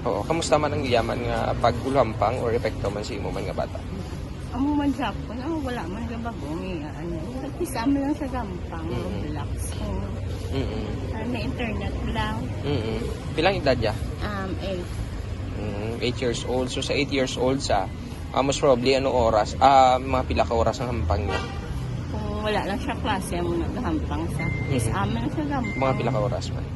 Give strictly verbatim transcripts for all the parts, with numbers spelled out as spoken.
Oo, kamusta man ang iya man nga pag-ulohampang or epekto man sa imo man nga bata? Amo man sa ako, no, wala man nga bago nga ano. Nagkisama lang sa gampang, Mm. relax. Kung Mm-mm. ah, may internet lang, Mm-mm. Pilang edad niya? um, eh, Mm, eight years old. So sa eight years old sa, ah, most probably ano oras, ah, mga pila ka oras ang hampang niya? Kung wala lang siya klase, amo nagahampang sa. Mhm. Is amin sa gampang. Mga pila ka oras man?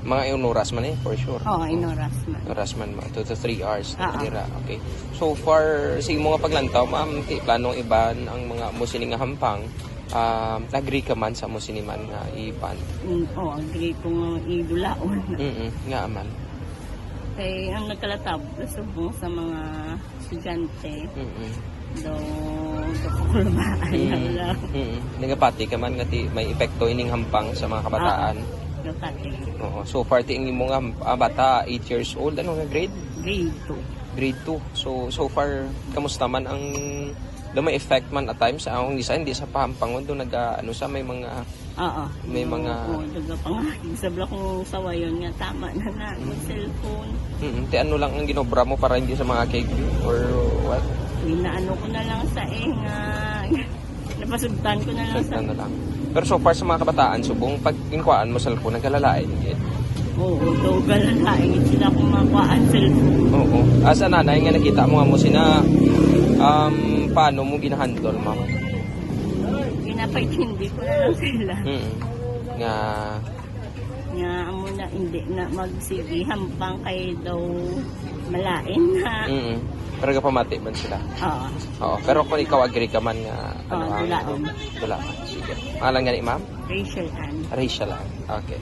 Mga inuras man eh, for sure. Oo, inuras man. Oras man, mga two to three hours na Ah, ah. dira. Okay. So far, sa imo nga paglantaw, ma'am, ti planong iban ang mga amo sini nga hampang, ah, agree ka man sa amo sini man nga iban? Mm, oh, agree ko nga idulaon. Mm, nga man. Kay ang nagkalatab, subong sa mga estudyante, Mm. daw, daw kakulbaan na Mm. lang. Mm. Nagapati ka man nga ti may epekto ining hampang sa mga kabataan. Daw pati. Oo. So far, ti ang imo nga ah, bata, eight years old, ano nga grade? Grade two. Grade two. So, so far, kamusta man ang, daw may effect man at times, ang isa, hindi sa pahampangon, do naga, ano sa, may mga, Oo. May mga Oo, daga pangakig sa bla kong sawayon nga tama na na, mag-cellphone. Mm, ti ano lang ang ginobra mo para hindi sa mga keg or what? Ginaano ko na lang sa eh nga, napasugtan ko na lang sa Sagdan na lang. Pero so far sa mga kabataan, subong pag inkuhaan mo cellphone, nagkalalain gid. Oo, daw galalain sila kung makuhaan cellphone. Oo. As a nanay nga nakita mo nga mo sina, um, paano mo ginahandle, ma'am? Ginapaintindi ko na lang sila. Mm. Nga, Nga amo na, hindi na magsige hampang kay daw malain na. mm. Pero gapamati man sila. Oo. Oo. Pero kung ikaw agree ka man nga, Oo, ano, ang, dulaon. Dulaon. Sige. Pangalan gani, ma'am? Rachel Ann. Rachel Ann. Okay.